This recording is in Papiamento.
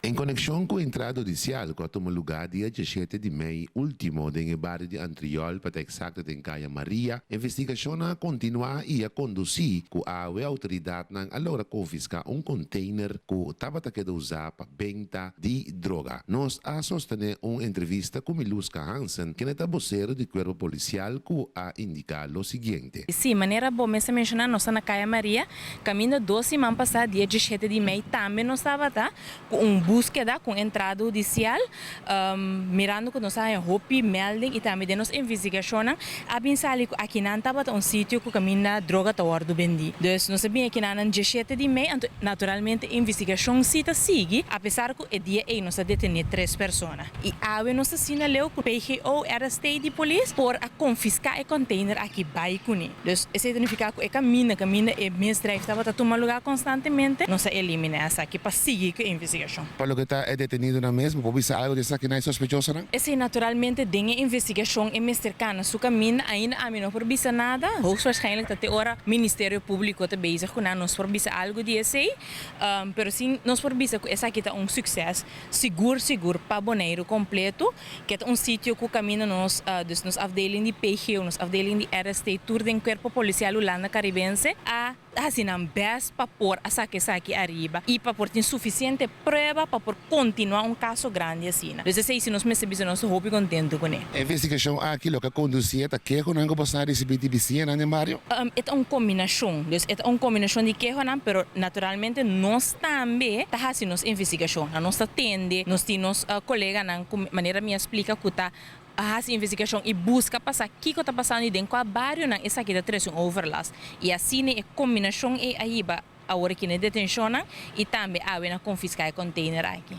En konekshon ku entrada hudisial ku a tuma lugá dia 17 di mei último den e bario di Antriol, pa ta eksakto den Kaya Maria, investigashon a kontinuá i a kondusí ku awe outoridatnan a logra konfiská un konteiner ku tabata keda usá pa benta di droga. Nos a sostené un entrevista ku Miluska Hansen, kende ta bosero di kuerpo polisial, ku a indiká lo siguiente. Sí, manera bo mes a menshoná, nos ta na Kaya Maria, kaminda 2 siman pasá, dia 17 di mei, tambe nos tabata ku un búskeda, ku entrada hudisial, mirando ku nos a hopi melding i tambe den nos investigashon a bin sali ku akinan tabata un sitio ku kaminda droga ta wòrdu bendí. Dus nos a bin akinan 17 di mei, naturalmente investigashon sí ta sigui, apesar ku e dia ei nos a detené tres persona. I awe nos ta asina leu ku PGO, RST di polis por a konfiská e container aki bai kuné. Dus esei ta nifiká ku e kaminda e misdrijf tabata tuma lugá konstantemente, nos a eliminá esaki pa sigui ku e investigashon. Pa loke ta e detenidonan mes, por bisa algu di esakinan sospechosonan? Esei naturalmente den e investigashon e mester kana su kaminda, ainda ami no por bisa nada. Hoogstwaarschijnlijk dat te ora Ministerio Públiko ta bezig ku nan nos por bisa algu di esei, pero sí nos por bisa ku esaki ta un sukses sigur sigur pa Boneiru kompleto, ku ta un sitio ku kaminda nos, dus nos afdeling di PGO, nos afdeling di RST, tur den Kuerpo Polisial Hulanda Karibense, a hasi nan best pa por a saka esaki ariba i pa por tin sufisiente prueba pa por kontinuá un kaso grandi asina. Dus esei sí nos mester bisa, nos hopi kontentu kuné. Investigashon aki, loke a kondusí ta kehonan ku boso a risibí di bisiñanan den bario? E ta un kombinashon, dus e ta un kombinashon di kehonan, pero naturalmente nos tambe ta hasi nos investigashon. Nos ta tende, nos tin nos koleganan, manera mi a splika, ku ta hasi investigashon i buska pa sa kiko ta pasando den kua barionan esaki ta trese un overlast. I asina e kombinashon ei a hiba awor aki na detenshon i tambe awe na konfiská e container aki.